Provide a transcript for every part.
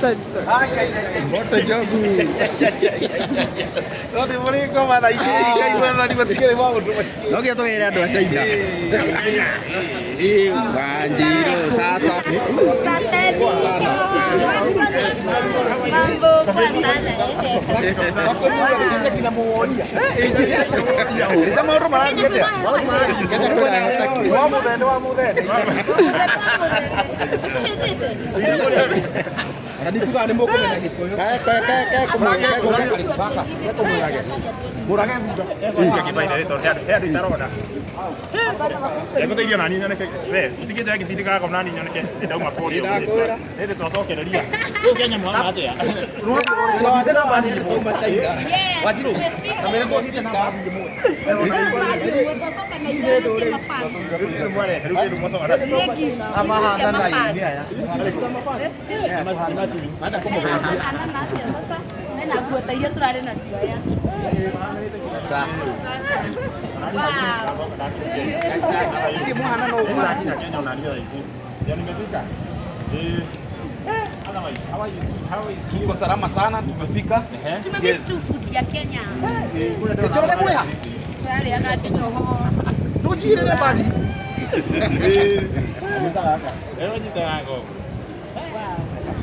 Sorry, sorry. Mbote njogu. No nĩ mũrĩ ngoma na ici Ngai mwathani matikĩrĩ maũndũ maingĩ. No nginya tũgĩre andũ a China. Ĩ, Wanjiru sasa. Saseni. Mambo poa sana eh. Rita maũndũ marathiĩ atĩa? Kenya kwĩna ahotaki. Wa mũthende wa mũthende. Na ndikuga nĩ mũkũmenya Gĩkũyũ. Kae kae kae kae kũmũrage Mũrage thutha. Ndagũteithia nani nyoneke we ũtigĩte gĩtindĩkaga ngoma nani nyoneke ndauma kũrĩa Ndakwĩra. hĩndĩ twacokereria rĩu Kenya mũhana atĩa Tũrathiĩ na bani kuma China. Wanjiru. Kamera twathiĩte na mbathi ĩmwe. Rĩu mware rĩu kĩndũ mwacoka na Manda kũmũgeithia. Na nguo ta iria tũrarĩ nacio aya. Wow. Mũhana no ũguo. Nginya Kenya ona niĩ thaa ici ndio nimefika eh otherwise how are you how is you Tuko salama sana tumefika. Tumemiss tu food ya Kenya. Njoroge mwĩha. Tũrarĩaga ndinoho. Ndũnjigĩrĩre bani. Leo jita yako.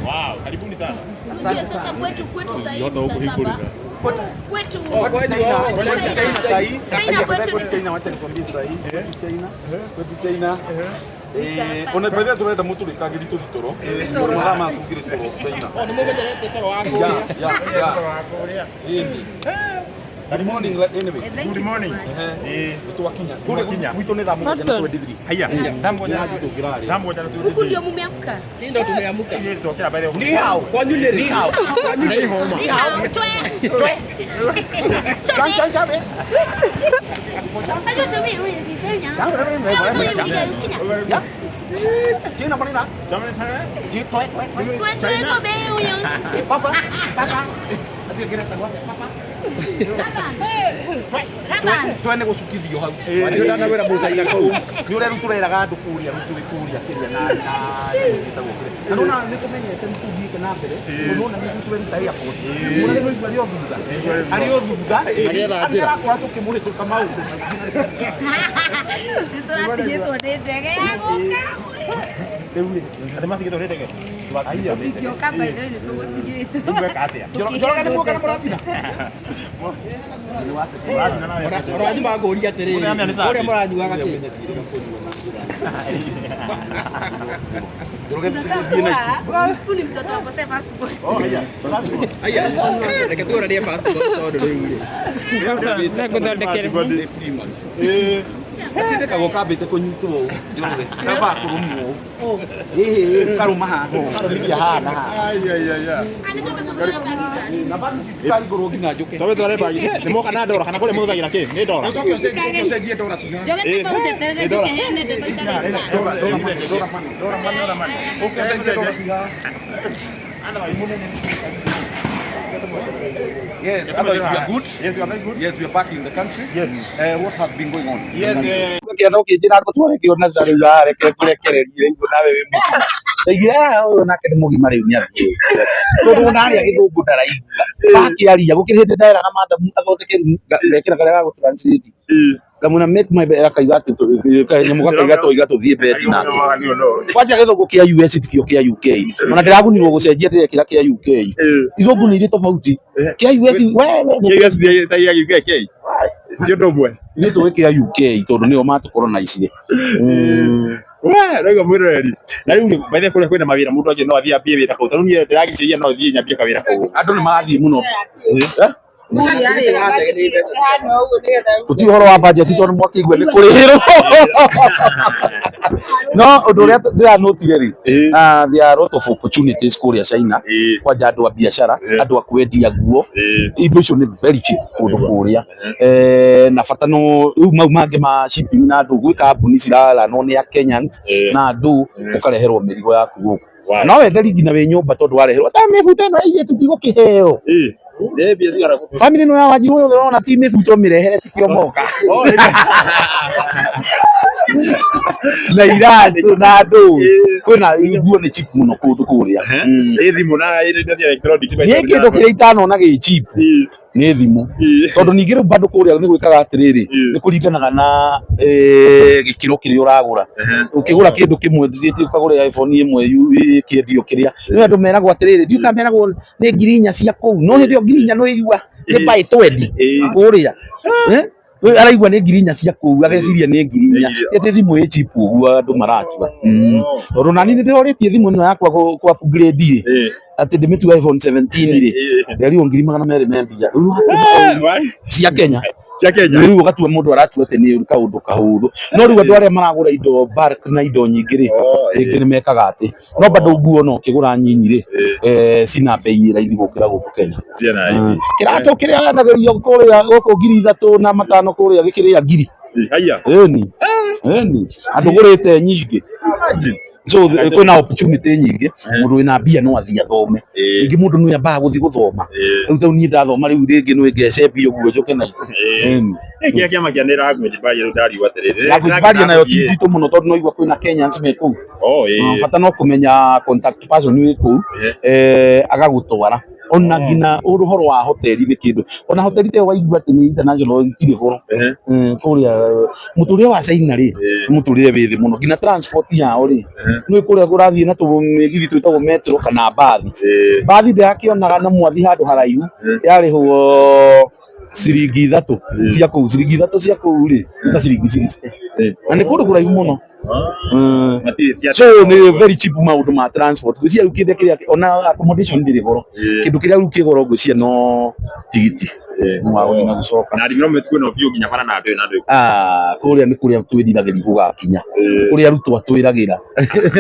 Wow, karibuni sana. Unajua sasa kwetu sasa hivi saa saba. Kwetu Kwetu China sahi. China kwetu Kwetu ni China wacha nikwambie sahi. Kwetu China. Kwetu China. Eh, Sasa. ona baada turenda muturikagiri tũthitoro. Mathaa ma tungire toro China. Oh, nĩ mũmenyerete toro wa Yeah, yeah, yeah. Ĩni. Good morning anyway. Eh, thank Good you so morning. much. Eh, Twakinya. Twakinya. Gwitũ nĩ thaa mũgwanja na Watson. 23. haya. Thaa mũgwanja. Tũngĩrarĩa. Thaa mũgwanja na Huku ndio mumeamka. Ndio tumeamka. Twokĩra by the way. Ni hao. Kwanyu nĩ rĩ? Ni hao. Ni hao, twe. Chan chan chan. eh. Ya. China bani na. Jamani tena. Ji twe twe twe. Papa. Papa. Ati kira tagwa papa. Twe nĩ gũcukithio hau. Wanjiru ndanagwĩra mũcaina kũu. Nĩ ũrĩa rĩu tũreraga andũ kũrĩa rĩu tũrĩ kũrĩa kĩrĩa na na nyamũ ciĩtagwo kĩrĩa. Na nĩwona nĩ tũmenyete nĩ tũthiĩte na mbere. Tondũ nĩwona nĩ tweruta airport. Mũna nĩ kũigua arĩ o thutha. Arĩ o thutha. Agĩetha njĩra. Arakora tũkĩmũhĩtũka maũndũ maingĩ. Nĩtũratigĩtwo nĩ ndege ya gũka. Rĩu rĩ, andũ matigĩtwo nĩ ndege. Haya. Ingĩũka by the way nĩtũgũtigĩtwo. Rĩu gweka atĩa? Njoroge nĩ muoka na mũratina. Mũratina nawe. Ũranyu mangũria atĩrĩrĩ, ũrĩa mũranyuaga kĩ? Njoroge thiĩ na ici. Huyu ni mtoto wa Pote first born. Oh, haya. Aya, reke tũranie passport tondũ rĩu rĩ. Nĩngũthondekere. Eh, Gatindĩkagwo kambĩte kũnyitwo ũũ. Njoroge. Kambaga kũrũmwo ũũ. Ĩĩ, karũma haha. Karũmithia haha na haha. ai ai ai. ai. Ah, nĩtwambe tũtware bagi ngari. Na bagi citikahingũrwo nginya njũke. Twambe tware bagi. Nĩ moka na ndora kana kũrĩa mũhũthagĩra kĩ? Nĩ ndora. Ũcoke ũcenjie ũcenjie ndora cigana. Njoge tamba ũnjeterere njũke heane ndeto itarĩ thutha. Ndora, ndora, ndora, ndora, ndora. Ũke ũcenjie ndora cigana. Yes, otherwise we are good. Yes, we are very good. Yes, we are back in the country. Yes. What has been going on? Yes, eh, Kĩanda ũkĩnjĩra ngũtware kĩona rĩu areke ngũrekererie rĩu nawe wĩ mũgima. Ndaigire "Ah, ũyũ nake nĩ mũgima rĩu nĩathiĩ. Tondũ ona arĩa gĩthũngũ ndaraigua. Akĩaria gũkĩrĩ hĩndĩ nderaga madam athondeke ngekĩra karĩa ga gũ-translate. Ngamwĩra make my bed akaiga atĩ kanyamũ gakaiga tũiga tũthiĩ bed nake. Kwanja gĩthũngũ kĩa US tikio kĩa UK. Ona ndĩragunirwo gũcenjia ndĩrekĩra kĩa UK. Ithũngũ nĩ irĩ tofauti. Kĩa US we Ti ũndũ ũmwe. nĩ tũĩ kĩa UK tondũ nĩo matũkoronaicire. We, raiga mwĩroreri. Na rĩu rĩ, by the way kũrĩa kwĩna mawĩra mũndũ angĩ no athiĩ ambie wĩra kũu. Tarĩu niĩ ndĩragĩciria no thiĩ nyambie kawĩra kũu. Andũ nĩ marathiĩ mũno. Eh? Gũtirĩ ũhoro wa budget tondũ mwakĩigua nĩ kũrĩhĩrwo. No ũndũ ũrĩa ndĩranotire rĩ, ah, there are a lot of opportunities kũrĩa China kwanja andũ a biacara, andũ a kwendia nguo, indo icio nĩ very cheap kũndũ kũrĩa. Eh, na bata no rĩu mau mangĩ ma shipping na andũ gwĩ kambuni ciraranwo nĩ a Kenyans na andũ ũkareherwo mĩrigo yaku gũkũ. Wow. No wenderi nginya wĩ nyũmba tondũ wareherwo ta mĩbuto ĩno ya airĩtu tigũkĩheo. Nĩ mbia cigana kũ- Family ĩno ya Wanjiru yothe ũrona ti mĩbuto mĩrehere ti kĩo moka. Oh, Na iratũ na ndũ. Kwĩna nguo nĩ cheap mũno kũndũ kũrĩa. Mm. ĩ thimũ na indo cia electronics Niĩ kĩndũ kĩrĩa itanona gĩ cheap nĩ thimũ. Tondũ ningĩ rĩu bado kũrĩa nĩ gwĩkaga atĩrĩrĩ, nĩ kũringanaga na gĩkĩro kĩrĩa ũragũra. Ũkĩgũra kĩndũ kĩmwe ndithĩtie ũkagũra iPhone ĩmwe ĩkĩendio kĩrĩa. Nĩ andũ meragwo atĩrĩrĩ, ndiũĩ kana meragwo nĩ ngiri inya cia kũu. No hĩndĩ ĩyo ngiri inya nĩ ũigua nĩ buy twendi kũrĩa. Eh? Rĩu araigua nĩ ngiri inya cia kũu ageciria nĩ ngiri inya. Ti atĩ thimũ ĩ cheap ũguo andũ maratua. Mm. Tondũ nani nĩ ndĩrorĩtie thimũ ĩno yakwa kwa upgrade rĩ, atĩ ndĩmĩtue iPhone 17 rĩ, nderirwo ngiri magana merĩ me mbia. Rĩu cia Kenya. Cia Kenya. Rĩu ũgatua mũndũ aratua atĩ nĩ kaũndũ kahũthũ. No rĩu andũ arĩa maragũra indo bulk na indo nyingĩ rĩ, rĩngĩ nĩ mekaga atĩ. No bado nguo no ũkĩgũra nyinyi rĩ, cina bei ĩ raithi gũkĩra gũkũ Kenya. Ciana Mm. Kĩratũ kĩrĩa wendagĩrio kũrĩa gũkũ ngiri ithatũ na matano kũrĩa gĩkĩrĩa ngiri. Haya. Ĩni. Ĩni. Andũ gũrĩte nyingĩ. Imagine. So kwĩna opportunity nyingĩ. Mũndũ wĩna mbia no athiĩ athome. Rĩngĩ mũndũ nĩ ambaga gũthiĩ gũthoma. Rĩu tau niĩ ndathoma rĩu rĩngĩ nĩ ngecembia ũguo njũke na Ĩni. Kĩrĩa kĩama kĩa nĩ language barrier rĩu ndariũa atĩrĩrĩ. Language barrier nayo ti nditũ mũno tondũ no igua kwĩna Kenyans me kũu. Oh, ĩĩ. Bata no kũmenya contact person wĩ kũu agagũtwara. Ona nginya ũhoro wa hoteli nĩ kĩndũ. Ona hoteli ta ĩyo waigua atĩ nĩ international itirĩ goro. Kũrĩa mũtũrĩre wa China rĩ, nĩ mũtũrĩre wĩ thĩ mũno. Nginya transport yao rĩ, nĩ kũrĩa kũrathiĩ na tũmĩgithi twĩtagwo metro kana mbathi. Mbathi ndĩrakĩonaga na mwathi handũ haraihu, yarĩhwo ciringi ithatũ cia kũu. Ciringi ithatũ cia kũu rĩ, nĩ ta ciringi 60. Na nĩ kũndũ kũraihu mũno. Mm. So nĩ very cheap maũndũ ma transport. Ngwĩciria rĩu kĩndũ kĩrĩa ona accommodation ndĩrĩ goro. Kĩndũ kĩrĩa rĩu kĩ goro ngwĩciria no tigiti wa gũthiĩ na gũcoka. Na arĩmi no metikwe no biũ nginya bara na andũ na andũ. Ah, kũrĩa nĩ kũrĩa twĩriragĩria gũgakinya. Kũrĩa arutwo atwĩragĩra.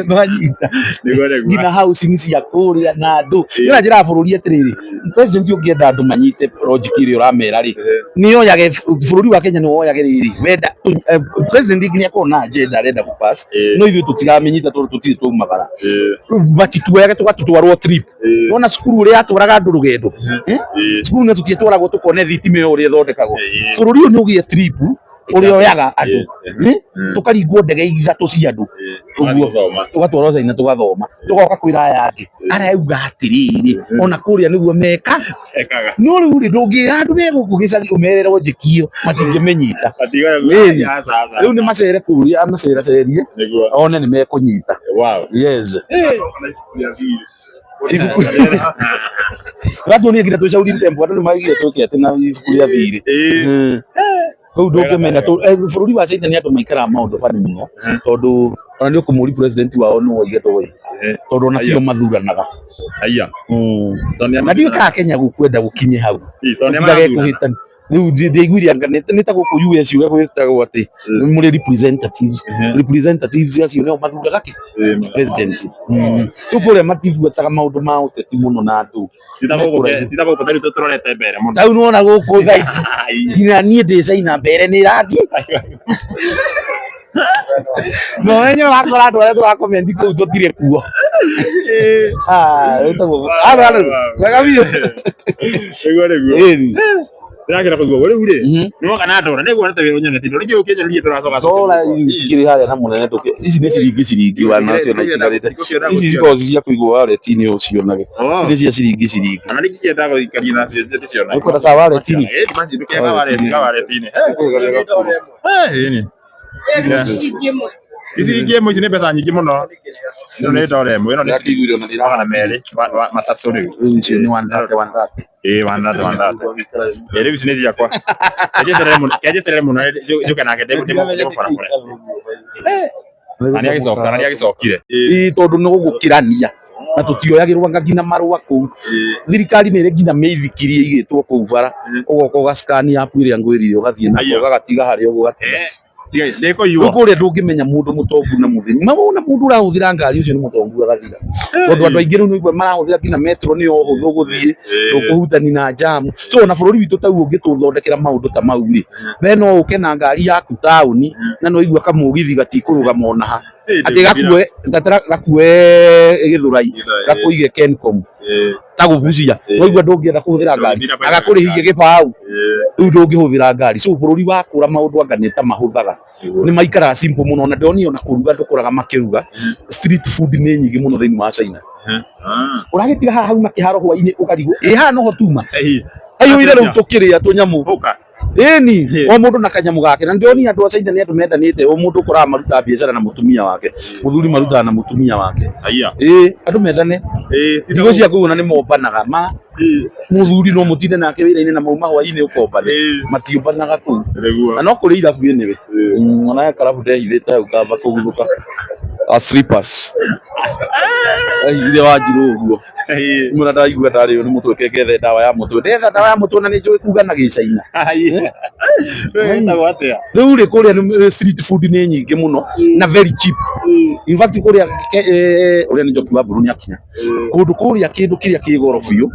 Nĩwanyita? Nĩguo nĩguo. Nginya housing cia kũrĩa na andũ. Nĩ na njĩra ya bũrũri atĩrĩrĩ, president ũngĩenda andũ manyite logic ĩrĩa ũramera rĩ, nĩ oyage bũrũri wa Kenya nĩ woyage rĩrĩ, wenda president nginya akorwo na agenda arenda gũ pass, no ithuĩ tũtiramĩnyita tondũ tũtirĩ twaumagara. Matituoyage tũgatũtwarwo trip. Wona cukuru ũrĩa yatwaraga andũ rũgendo. Cukuru nĩ tũtiatwaragwo tũkone thitima ĩyo ũrĩa ĩthondekagwo. Bũrũri ũyũ nĩ ũgĩe trip ũrĩa oyaga andũ. Tũkaringwo ndege ithatũ cia andũ. Ũguo tũgatwarwo China tũgathoma. Tũgoka kwĩra aya angĩ. Arauga atĩrĩrĩ, ona kũrĩa nĩguo meka. Ekaga. No rĩu rĩ ndũngĩra andũ me gũkũ gĩcagi ũmerere logic ĩyo matingĩmĩnyita. Ĩni. Rĩu nĩ macere kũrĩa amaceracerie Nĩguo. one nĩ mekũnyita. Wow. Yes. Ibuku Ratuonia nginya twĩcaurire tempo andũ nĩ maigire twĩke atĩ na ibuku rĩa thirĩ. Kũu ndũngĩmenya bũrũri wa China nĩ andũ maikaraga maũndũ bani mũno tondũ ona nĩ ũkũmũri president wao nĩ woige ndoĩ tondũ ona tio mathuranaga. Haya. Na ndiũĩ kana Kenya gũkwenda gũkinye hau. Tũtigage kũhĩtania. Rĩu ndiaiguire anga nĩ ta gũkũ US ũrĩa gwĩtagwo atĩ mũrĩ representatives. Representatives acio nĩo mathuraga kĩ? President. Rĩu kũrĩa matibuataga maũndũ ma ũteti mũno na andũ. Tita gũkũ tarĩu tũrorete mbere mũno. Tarĩu nĩwona gũkũ thaa ici nginya niĩ ndĩ China mbere nĩ ĩrathiĩ. No wenye ũrakora andũ arĩa tũrakomenti kũu tũtirĩ kuo. Ah, wĩtagwo Aro aro. Wega biũ. Nĩguo nĩguo. Ĩni. Ndĩrakena kũigua rĩu rĩ. Nĩwoka na ndora nĩguo nĩ wĩra nyonete ndora nĩkĩo kĩnyonia ndũracoka Ndora ikĩrĩ harĩa na mũnene tũkĩ. Ici nĩ ciringi ciringi wana cio na itigarĩte. Ici cikoragwo ci cia kũigwo wallet-inĩ ũcionage. Ici nĩ cia ciringi ciringi. Ona nĩ kĩendaga gũikaria na cio ndĩciona. Ũkwenda ka wallet-inĩ? Ĩĩ maci ndũkĩaga wallet-inĩ. Ĩni. Ici ingĩ ĩmwe ici nĩ mbeca nyingĩ mũno. Ĩno nĩ ndora ĩmwe, ĩno nĩ ciringi magana merĩ matatũ rĩu. Icio nĩ 130 130. Ĩĩ 130 130. Ĩĩ rĩu ici nĩ ciakwa. Kenjeterere mũno njũke nake ndĩmũkorakore. Na nĩagĩcoka na nĩagĩcokire. Ĩĩ tondũ nĩ gũgũkĩrania na tũtioyagĩrwo anga nginya marũa kũu. Thirikari nĩ ĩrĩ nginya mĩithikiri ĩigĩtwo kũu bara ũgoka ũgacikani app ĩrĩa ngwĩrire ũgathiĩ nayo ũgagatiga harĩa ũgũgatiga. Ndĩkũiywo. Rĩu kũrĩa ndũngĩmenya mũndũ mũtongu na mũthĩni. Ma wona mũndũ ũrahũthĩra ngari ũcio nĩ mũtongu agathira. Tondũ andũ aingĩ rĩu nĩũigua marahũthĩra nginya metro nĩyo hũthũ gũthiĩ, ndũkũhutani na jam. So ona bũrũri witũ ta ũyũ ũngĩtũthondekera maũndũ ta mau rĩ, we no ũke na ngari yaku taũni na no igua kamũgithi gatikũrũgama ona ha. Atĩ gakue tatara gakue Gĩthũrai gakũige Kencom ta gũbucia waigua ndũngĩenda kũhũthĩra ngari agakũrĩhie gĩbaũ rĩu ndũngĩhũthĩra ngari. So bũrũri wakũra maũndũ anga nĩ ta mahũthaga, nĩ maikaraga simple mũno, na ndonio ona kũruga ndũkoraga makĩruga. Street food nĩ nyingĩ mũno thĩinĩ wa China. Ũragĩtiga haha hauma kĩharo hwainĩ ũkarigwo ĩ haha noho tuma aiyũire rĩu tũkĩrĩa tũnyamũ ĩni o mũndũ na kanyamũ gake. Na ndĩronia andũ a China nĩ andũ mendanĩte, o mũndũ ũkoraga marutaga biacara na mũtumia wake, mũthuri marutaga na mũtumia wake. Ĩ andũ mendane ndigũ cia kũu ona nĩ mombanaga ma mũthuri no mũtinde nake wĩra-inĩ na mauma hwainĩ ũkombane, matiũmbanaga kũu na no kũrĩ irabu anyway. Ona karabu ndehithĩte hau kamba kũguthũka a slippers ehithire Wanjirũ ũguo muna ndaigua ndarĩo nĩ mũtwe kengethe ndawa ya mũtwe, ndetha ndawa ya mũtwe na nĩ njũĩ kuga na gĩcaina. Rĩu rĩ kũrĩa street food nĩ nyingĩ mũno na very cheap. In fact kũrĩa ũrĩa nĩ Njoki wa Mbũrũ nĩ akinya kũndũ kũrĩa kĩndũ kĩrĩa kĩ goro biũ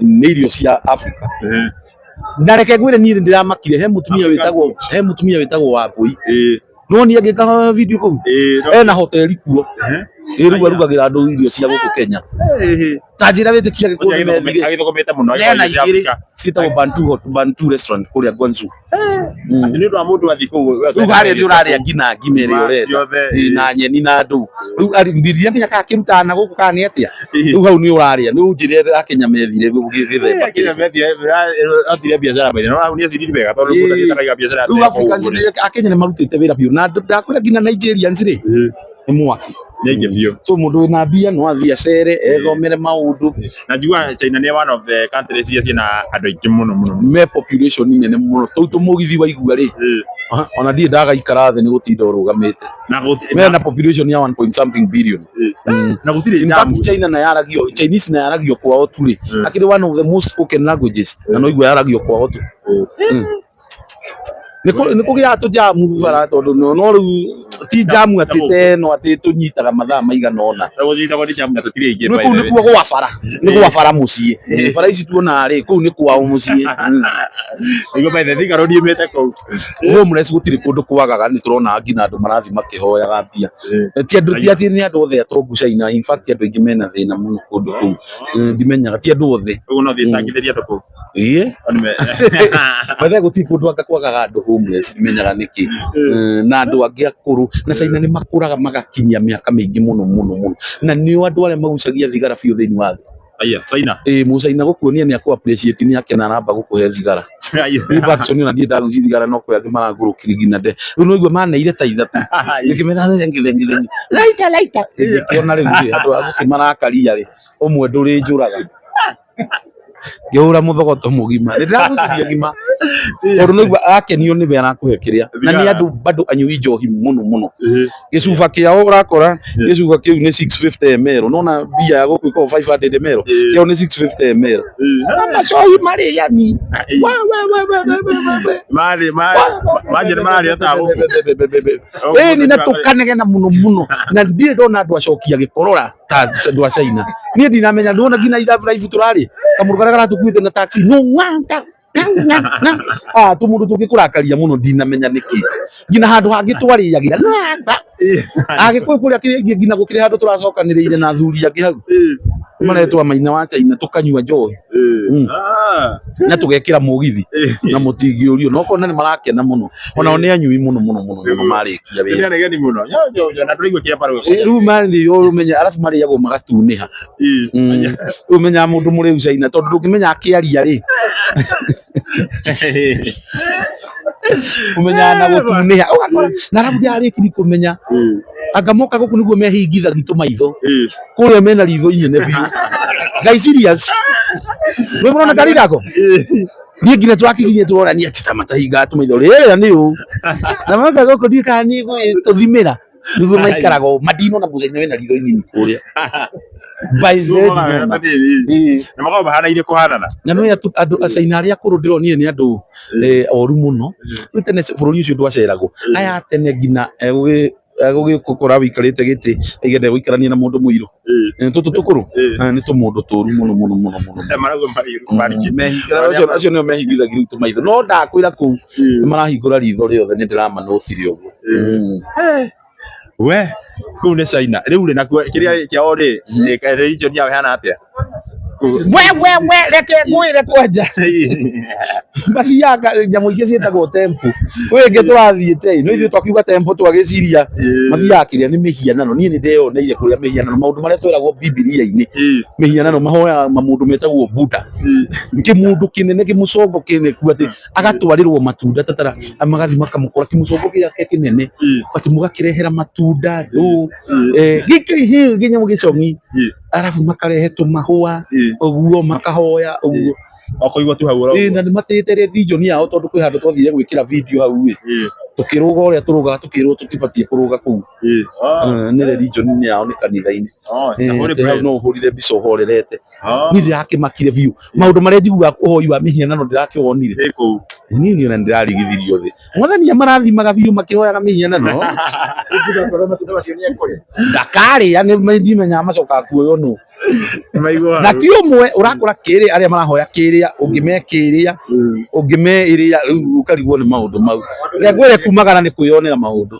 nĩ irio cia Africa. Na reke ngwĩre niĩ nĩndĩramakire he mũtumia wĩtagwo, he mũtumia wĩtagwo Wambui no niĩ angĩka video kũu ena hoteli kuo ĩ rĩu arugagĩra andũ irio cia gũkũ Kenya ta njĩra wĩtĩkia gĩkũyũ nĩmethire agĩthũkũmĩte mũno ena igĩrĩ ciĩtagwo Bantu Hot Bantu Restaurant kũrĩa Guangzhou. Nĩ ũndũ wa mũndũ athiĩ kũu Rĩu harĩa nĩ ũrarĩa ngina ngima ĩrĩa ũrenda na nyeni na ndũ rĩu ndiramenya kana kĩrutaga na gũkũ kana nĩ atĩa. Rĩu hau nĩ ũrarĩa nĩ ũnjĩre Akenya methire gĩthemba kĩrĩkũ. Athire biacara maithe no hau nĩ aciriri wega tondũ mũndũ athiĩte akaiga biacara Rĩu Africans Akenya nĩ marutĩte wĩra biũ na ndakwĩra nginya Nigerians rĩ nĩ mwaki nĩ aingĩ biũ. So mũndũ wĩna mbia no athiĩ acere ethomere maũndũ. Na njiguaga China nĩ one of the countries iria ciĩna andũ aingĩ mũno mũno. Me population nene mũno tũu tũmũgithi waigua rĩ ona ndirĩ ndagaikara thĩ nĩ gũtinda ũrũgamĩte. Mena population ya 1 point something billion. Na gũtirĩ In jam. fact China na yaragio Chinese na yaragio kwao tu rĩ akĩrĩ one of the most spoken languages na no igua yaragio kwao tu. Nĩ kũgĩaga tũjamu bara tondũ no rĩu ti jamu atĩ ta ĩno atĩ tũnyitaga mathaa maigana ũna. Gũnyitagwo nĩ jamu na tũtirĩ aingĩ. Nĩ kũu nĩkuo gwa bara, nĩ gwa bara mũciĩ. Bara ici tuonaga rĩ kũu nĩ kwao mũciĩ. Nĩguo by the Thika Road yumĩte kũu. Homeless gũtirĩ kũndũ kwagaga, nĩ tũrona nginya andũ marathiĩ makĩhoyaga mbia. Ti andũ ti atĩ nĩ andũ othe atongu China, in fact andũ aingĩ mena thĩna mũno kũndũ kũu. Ndimenyaga ti andũ othe. Ũguo no thiĩ cangithĩrie andũ kũu. Ĩĩ. By the way gũtirĩ kũndũ anga kwagaga andũ homeless, ndimenyaga nĩkĩ. Na andũ angĩ akũrũ na China nĩ makũraga magakinyia mĩaka mĩingĩ mũno mũno mũno na nĩo andũ arĩa magucagia thigara biũ thĩinĩ wa thĩ. Aya, China. Ĩĩ mũcaina gũkuonia nĩ akũ appreciate nĩ akena aramba gũkũhe thigara. In fact ona niĩ ndagucia thigara no kwĩ angĩ marangũrũkirie nginya nde. Rĩu no igua maneire ta ithatũ. Ngĩkĩmera thengi thengi thengi. Laita laita. Ngĩkĩona rĩu rĩ andũ a gũkĩmarakaria rĩ ũmwe ndũrĩnjũraga. Ngĩhũra mũthogoto mũgima. Nĩ ndĩragucirie ngima. Tondũ no igua akenio nĩwe arakũhe kĩrĩa. Na nĩ andũ bado anyui njohi mũno mũno. Gĩcuba kĩao ũrakora gĩcuba kĩu nĩ 650 ml. Nona mbia ya gũkũ ĩkoragwo 500 ml. Kĩao nĩ 650 ml. Na macohi marĩ yani. We we we we we we we. Marĩ marĩ mararĩa ta gũkũ. Ĩni na tũkanegena mũno mũno na ndirĩ ndona andũ acokia gĩkorora ta andũ a China. Niĩ ndinamenya ndona nginya ithabu raibu tũrarĩ kamũndũ karĩa karatũkuĩte na taxi no ng'a ah tũmũndũ tũngĩkũrakaria mũno ndinamenya nĩkĩ nginya handũ hangĩ twarĩagĩra agĩkũyũ kũrĩa kĩrĩa nginya gũkĩrĩ handũ tũracokanĩrĩire na athuri angĩ hau maretwo maina wa China tũkanyua njohi na tũgekĩra mũgithi na mũtingĩũrio no kona nĩ marakena mũno onao nĩ anyui mũno mũno mũno mũno marĩkia wĩra. Nĩ aregani mũno. Na tũraigua kĩamba rĩu. Rĩu marĩ ũmenye arabu marĩagwo magatunĩha. Rĩu ũmenyaga mũndũ mũrĩu China tondũ ndũngĩmenya akĩaria rĩ ũmenyaga na gũtunĩha ũgakora na arabu ndĩrarĩkiri kũmenya anga moka gũkũ nĩguo mehingithagia tũmaitho kũrĩa mena ritho inene biũ. Ngai serious we mũrona tarĩ ithako niĩ nginya twakigirie tũrorania atĩ ta matahingaga tũmaitho rĩrĩa nĩ ũũ na moka gũkũ ndiũĩ kana nĩ tũthimĩra nĩguo maikaraga ũũ mandinona mũthenya wĩna ritho inini kũrĩa by the way ndinona. Ĩĩ. Na makoragwo mahanaine kũhanana. Na nĩ andũ a China arĩa akũrũ ndĩronire nĩ andũ oru mũno. Rĩu tene bũrũri ũcio ndwaceragwo aya tene nginya Agũgĩkora wĩikarĩte gĩtĩ aigende gũikarania na mũndũ mũirũ. Tũtũ tũkũrũ nĩ tũmũndũ tũru mũno mũno mũno mũno. Marauga mariki. Acio nĩo mehingithagia rĩu tũmaitho, no ndakwĩra kũu nĩ marahingũra ritho rĩothe, nĩ ndĩramanũtire ũguo. We kũu nĩ China rĩu rĩ, nakuo kĩrĩa kĩao rĩ, religion yao ĩhana atĩa? We we we, reke ngwĩre kwanja mathiaga nyamũ ingĩ ciĩtagwo temple, kwĩ ĩngĩ tũrathiĩte no ithuĩ twakiuga temple twagĩciria mathiaga kĩrĩa nĩ mĩhianano. Niĩ nĩ ndeyoneire kũrĩa mĩhianano, maũndũ marĩa tweragwo Bibilia-inĩ, mĩhianano mahoyaga mamũndũ metagwo Buddha, kĩmũndũ kĩnene kĩmũcongo kĩneku atĩ agatwarĩrwo matunda tatara, magathi makamũkora kĩmũcongo gĩake kĩnene atĩ mũgakĩrehera matunda ndũ gĩkĩ nginya gĩcong'i, arabu makarehe tũmahũa ũguo makahoya ũguo. Okoigua tu hau. Ĩ, na nĩ matĩĩte religion yao, tondũ kwĩ handũ twathire gwĩkĩra video hau ĩ, tũkĩrũga ũrĩa tũrũgaga, tũkĩrwo tũtibatiĩ kũrũga kũu. Nĩ religion yao, nĩ kanitha-inĩ. Atĩ hau no ũhũrire mbica ũhorerete. Niĩ ndĩrakĩmakire biũ maũndũ marĩa njiguaga ũhoi wa mĩhianano ndĩrakĩwonire. Niĩ niĩ ona ndĩrarigithirio thĩ mwathani amarathimaga biũ makĩhoyaga mĩhianano. Ndakarĩa nĩ ndimenyaga macokaga kuoywo nũ na ti ũmwe ũrakora kĩrĩa arĩa marahoya kĩrĩa ũngĩ me kĩrĩa ũngĩ me ĩrĩa, rĩu ũkarigwo nĩ maũndũ mau. Reke ngwĩre kumagara nĩ kwĩyonera maũndũ.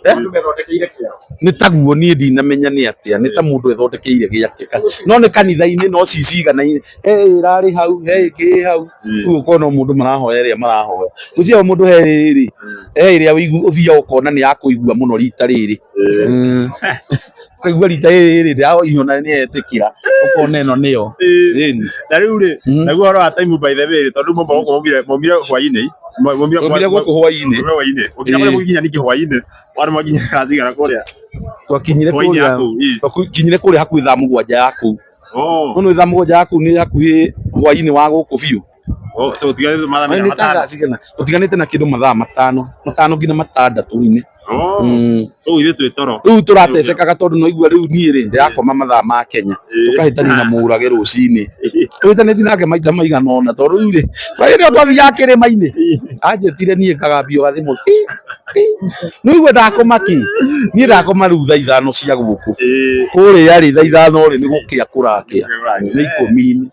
Nĩ taguo niĩ ndinamenya nĩ atĩa, nĩ ta mũndũ ethondekeire gĩake, no nĩ kanitha-inĩ no ciciganaine, he ĩrarĩ hau, he ĩngĩ ĩ hau, rĩu ũkona o mũndũ marahoya ĩrĩa marahoya, gũtirĩ o mũndũ he rĩrĩ he ĩrĩa ũthiaga ũkona nĩ ya kũigua mũno rita rĩrĩ, ũkaigua rita rĩrĩ ndĩraoiona nĩ etĩkĩra, ũkona ĩno nĩyo. Ĩni. Na rĩu rĩ, naguo ũhoro wa time, by the way, tondũ mauma gũkũ maumire hwaĩ-inĩ. Twaumire gũkũ hwaĩ-inĩ. Maumire hwaĩ-inĩ ũkinya kũrĩa mũginya ningĩ hwaĩ-inĩ warĩ mwakinya thaa cigana kũrĩa? Twakinyire Hwaĩ-inĩ kũrĩa ya kũu, ĩ. Twakinyire kũrĩa hakuhĩ thaa 7 ya kũu. Oh. No nĩ thaa 7 ya kũu nĩ hakuhĩ hwaĩ-inĩ wa gũkũ biũ. Oh, tũtiganĩte mathaa Nĩ ta 5. thaa cigana tũtiganĩte na kĩndũ mathaa 5, 5 nginya 6-inĩ. Oh. Rĩu ithuĩ twĩ toro. Rĩu tũratecekaga tondũ no igua rĩu niĩ rĩ ndĩrakoma mathaa ma Kenya, tũkahĩtania na mũrage rũcinĩ, tũhĩtanĩtie nake maita maigana ũna, tondũ rĩu rĩ hĩndĩ ĩyo twathiaga kĩrĩma-inĩ anjĩtire niĩ ngagambio gathimũ nĩ igua ndakoma kĩ, niĩ ndakoma rĩu thaa 5 cia gũkũ, kũrĩa rĩ thaa 5 rĩ nĩ gũkĩa kũrakĩa, nĩ 10-inĩ,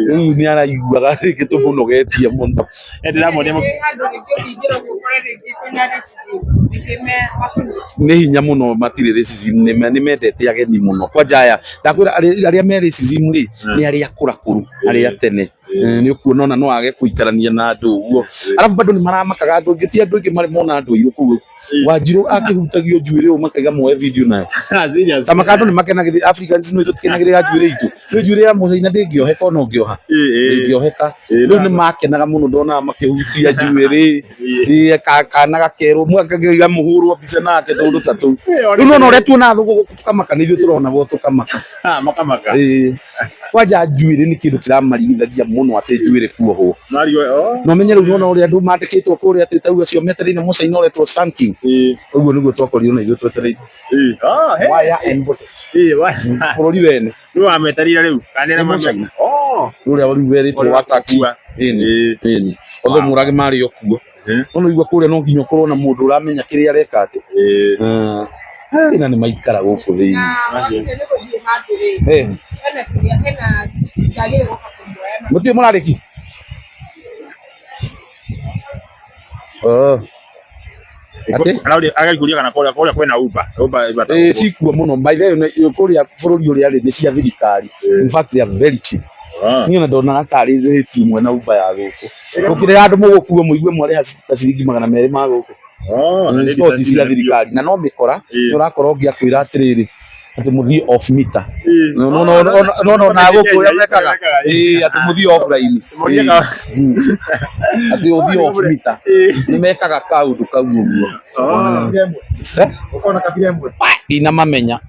rĩu nĩ araiguaga rĩngĩ tũmũnogetie mũno. Ndĩramuonia. Handũ rĩngĩ ũngĩingĩra ũguo ũkore rĩngĩ kwĩna racism, rĩngĩ me hakuhĩ. Nĩ hinya mũno, matirĩ racism, nĩ mendete ageni mũno. Kwanja aya ndakwĩra arĩa me racism rĩ nĩ arĩa akũrakũru, arĩa tene. Nĩ ũkuona ona no age kũikarania na andũ ũguo, arabu bado nĩ maramakaga andũ aingĩ, ti andũ aingĩ marĩ mona andũ airũ kũu. Wanjirũ akĩhutagio njuĩrĩ ũũ makaiga moe video nayo. Serious. Ta makandũ nĩ makenagĩrĩra, Africans no ithuĩ tũkenagĩrĩra njuĩrĩ itũ, rĩu njuĩrĩ ya mũcaina ndĩngĩoheka, ona ũngĩoha ndĩngĩoheka. Rĩu nĩ makenaga mũno ndonaga makĩhutia njuĩrĩ. Kana gakerwo mwakaiga mũhũrwo mbica nake, tũndũ ta tũu. Rĩu nona ũrĩa tuonaga thũngũ gũkũ tũkamaka, nĩ ithuĩ tũronagwo tũkamaka. Makamaka. Ĩĩ. Kwanja njuĩrĩ nĩ kĩndũ kĩramarigithagia mũno atĩ njuĩrĩ kuohwo. Mario, oh. Na ũmenye rĩu nona ũrĩa andũ mandĩkĩtwo kũrĩa atĩ tau acio metereire mũcaina ũretwo Sun King, ũguo nĩguo twakorirwo na ithuĩ twetereire. Ah, he. Waya and bottle. Wa. Bũrũri wene. Nĩ wametereire rĩu. Kana Nĩ nĩ mũcaina. Oh. Ũrĩa rĩu werĩtwo wa taxi. Ĩni. Ĩni. Othe mũrage marĩ o kuo. No igua kũrĩa no nginya ũkorwo na mũndũ ũramenya kĩrĩa areka atĩ. Na nĩ maikara gũkũ thĩinĩ. Na wakinya nĩ gũthiĩ handũ rĩ, hena kĩrĩa, hena ngari ĩgũka kũmuoya na Mũtirĩ mũrarĩki? Oh. Atĩ? Araũria agakũria kana kũrĩa kwĩna Uber. Uber Uber. Ĩĩ, cikuo mũno. By the way, kũrĩa bũrũri ũrĩa rĩ nĩ cia thirikari. In fact, they are very cheap. Niĩ ona ndonaga tarĩ rate ĩmwe na Uber ya gũkũ. Gũkĩrĩ handũ mũgũkuo mũigue mwarĩha ta ciringi 200 ma gũkũ. Oh, na nĩ Cikoragwo ci cia thirikari na no mĩkora nĩ ũrakora ũngĩ akwĩra atĩrĩrĩ atĩ mũthiĩ off meter. No no no no no na gũkũ ũrĩa mekaga. Ĩĩ, atĩ mũthiĩ offline. Atĩ ũthiĩ off meter. Nĩ mekaga kaũndũ kau ũguo. Oh. Eh? Ũkona kabira ĩmwe. Ndinamamenya.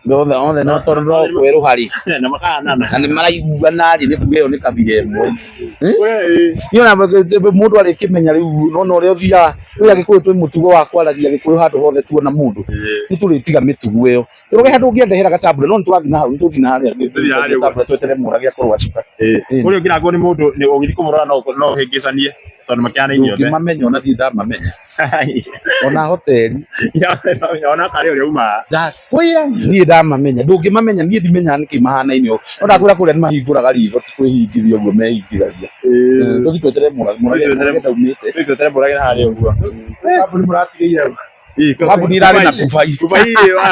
Othe othe no tondũ no kwĩrũha rĩ Na makahanana. na nĩ maraiguana rĩ, nĩ kuga ĩyo nĩ kabira ĩmwe. We Niĩ ona mũndũ arĩkĩmenya rĩu nona ũrĩa ũthiaga rĩu Agĩkũyũ twĩ mũtugo wa kwaragia Gĩkũyũ handũ hothe tuona mũndũ, nĩ tũrĩtiga mĩtugo ĩyo. Tũrũge handũ ũngĩandehera gatambura, no nĩ tũrathiĩ na hau, nĩ tũthiĩ na harĩa Tũthiĩ harĩa ũguo. gatambura tweterere mũrage akorwo acoka. Ũrĩa ũngĩrangwo nĩ mũndũ nĩ ũgĩthiĩ kũmũrora no ũhĩngĩcanie tondũ makĩhanaine othe. Ndũngĩmamenya ona ndirĩ ndamamenya ona hoteli. Ona karĩ ũrĩa umaga. Ndakwĩra niĩ ndamamenya, ndũngĩmamenya, niĩ ndimenyaga nĩkĩ mahanaine ũguo. No ndakwĩra kũrĩa nĩ mahingũraga ritho, ti kwĩhingithia ũguo mehingithagia. Tũthiĩ tweterere mũrage, mũrage ndaumĩte. Rĩu tweterere mũrage na harĩa ũguo. Kambuni mũratigĩire. Kambuni ĩrarĩ na kubai. Kubai wa.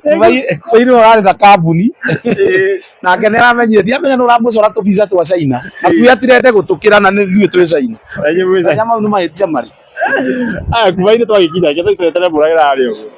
Kubai nĩwe ũrarĩ na kambuni nake nĩ aramenyire, ndiamenya nĩ ũramũcora tũbica twa China, akuĩ atirende gũtũkĩra na nĩ ithuĩ twĩ China. Aya mau nĩ mahĩtia marĩ. Aya kubai nĩ twagĩkinya, reke tũthiĩ tweterere mũrage na harĩa ũguo.